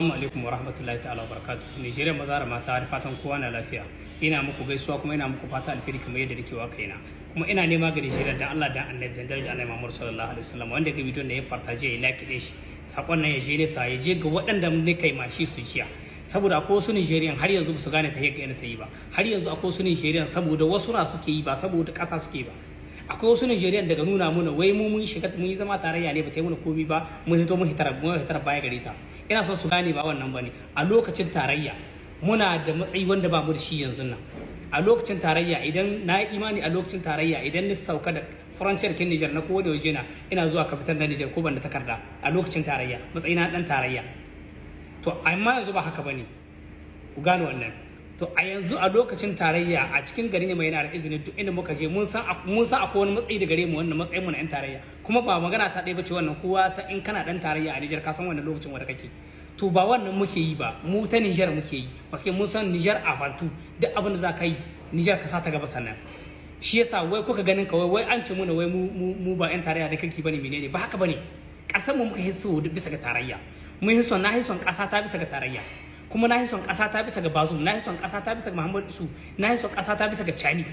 Assalamu alaikum wa rahmatullahi ta'ala wa barakatuh. Nigeria maza da mata, da fatan kowa na lafiya. Ina muku gaisuwa kuma ina muku fata alheri kamar yadda nake wa kaina. Kuma ina nema ga Nigeria, dan Allah dan Annabi, dan daraja Annabi Muhammad sallallahu alaihi wasallam, wanda ga bidiyon da ya partage, ya like din shi. Sakon nan ya je nesa, ya je ga waɗanda ne kai mashi su shiya. Saboda akwai wasu Nigerian har yanzu ba su gane ta yadda ta yi ba. Har yanzu akwai wasu Nigerian saboda wasu na suke yi, ba saboda ƙasa suke ba. Akwai wasu Nigerian daga nuna muna wai mu mun shiga, mun yi zama tarayya ne, ba ta yi muna komi ba, mun hito mun hitar baya gare ta. Ina son su gane ba wannan bane. A lokacin tarayya muna da matsayi wanda ba mu da shi yanzu nan. A lokacin tarayya, idan na yi imani, a lokacin tarayya idan ni sauka da frontière kin Niger na kowane waje na ina zuwa capital na Niger ko ban da takarda, a lokacin tarayya, matsayina dan tarayya. To amma yanzu ba haka bane, ku gane wannan. To a yanzu, a lokacin tarayya, a cikin gari ne mai yana da izini duk inda muka je. Mun san akwai wani matsayi da gare mu, wannan matsayin mu na yan tarayya. Kuma ba magana ta ɗaya bace wannan, kowa san in kana dan tarayya a Niger, ka san wannan lokacin wanda kake. To ba wannan muke yi ba, mu ta Niger muke yi, paske mun san Niger avant tout. Duk abin da za ka yi, Niger ka sa ta gaba. Sannan shi yasa wai kuka ganin ka wai an ce muna wai mu ba yan tarayya da kirki bane, menene. Ba haka bane. Kasar mu muka hisso bisa ga tarayya. Mun hisso, na hison kasa ta bisa ga tarayya, kuma na son ƙasa ta bisa ga Bazoum, na son ƙasa ta bisa ga Muhammadu Isu, na son ƙasa ta bisa ga Chani.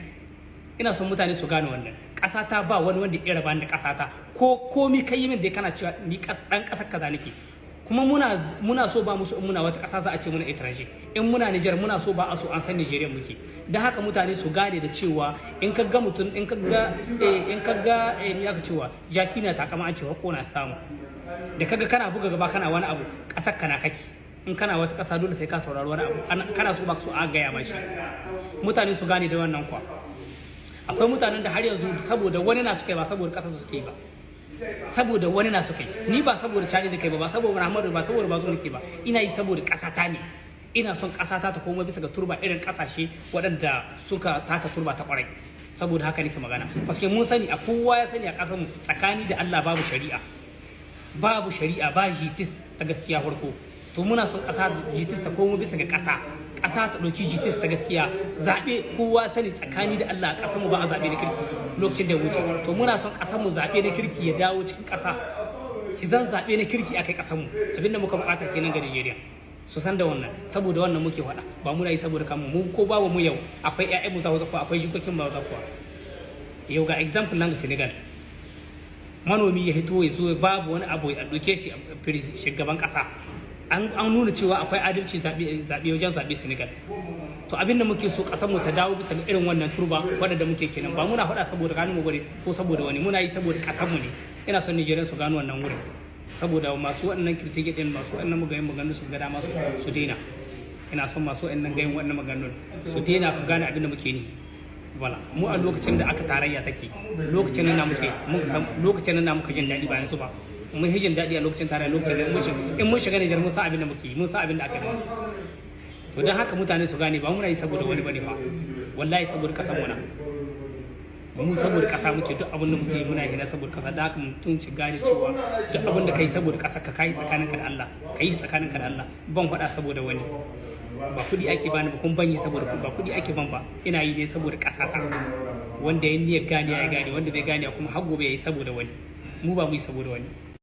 Ina son mutane su gane wannan. Ƙasa ta ba wani wanda ya raba da ƙasa ta. Ko komi kai min dai, kana cewa ni dan ƙasar kaza nake. Kuma muna so ba musu, in muna wata ƙasa za a ce muna étranger. In muna Niger muna so ba a so, an san Nigeria muke. Dan haka mutane su gane da cewa in ka ga mutum, in ka ga ya ka cewa jaki na takama, an cewa ko na samu da kaga kana buga gaba, kana wani abu, ƙasar kana kake. In kana wata ƙasa, dole sai ka saurari wani abu, kana so ba so a gaya mashi. Mutane su gane da wannan kwa. Akwai mutanen da har yanzu saboda wani na suka yi, ba saboda ƙasa su suke ba, saboda wani na suka yi. Ni ba saboda Chani da kai ba, ba saboda Muhammadu ba, saboda Bazoum nake ba. Ina yi saboda ƙasa ta ne. Ina son ƙasa ta ta koma bisa ga turba irin ƙasashe waɗanda suka taka turba ta ƙwarai. Saboda haka nake magana, paske mun sani, a kowa ya sani a ƙasar mu, tsakani da Allah, babu shari'a, babu shari'a, ba justice ta gaskiya farko. To muna son ƙasa, justice ta komo bisa ga ƙasa, ƙasa ta ɗauki justice ta gaskiya. Zaɓe, kowa sani tsakani da Allah, ƙasar mu ba a zaɓe da kirki lokacin da ya wuce. To muna son ƙasar mu zaɓe da kirki ya dawo cikin ƙasa, ki zan zaɓe na kirki a kai ƙasar mu. Abinda muka buƙata kenan ga Nigeria, su san da wannan. Saboda wannan muke faɗa, ba muna yi saboda kanmu. Mu ko babu mu yau, akwai ƴaƴan mu za su zakuwa, akwai jikokin mu za su zakuwa. Yau ga example nan ga Senegal, manomi ya hito ya zo, babu wani abu, ya ɗauke shi shugaban ƙasa. An nuna cewa akwai adalci zaɓe wajen zaɓe Senegal. To abinda muke so, ƙasar mu ta dawo bisa ga irin wannan turba waɗanda muke kenan. Ba muna faɗa saboda ganin mu bane ko saboda wani, muna yi saboda ƙasar mu ne. Ina son Nigerian su gano wannan wurin, saboda masu waɗannan critique din, masu waɗannan mugayen maganganu, su ga dama su daina. Ina son masu waɗannan gayin waɗannan maganganun su daina, su gane abin da muke ni. Wala mu a lokacin da aka tarayya take, lokacin nan muke mun san, lokacin nan muka jin daɗi, ba yanzu ba. Mun yi jin daɗi a lokacin tarayya, lokacin da in mun shiga Nijar, mun san abin da muke, mun san abin da aka yi. To don haka mutane su gane ba muna yi saboda wani bane fa, wallahi saboda kasan mu na mu, saboda kasa muke. Duk abin da muke muna yi na saboda kasa. Da haka mutum shi gane cewa duk abin da kai saboda kasa ka kai tsakaninka da Allah, kai tsakaninka da Allah. Ban faɗa saboda wani, ba kuɗi ake bani ba, kuma ban yi saboda ba kuɗi ake ban ba. Ina yi ne saboda ƙasa ta. Wanda ya niyyar gane ya gane, wanda bai gane kuma har gobe ya yi saboda wani. Mu ba mu yi saboda wani.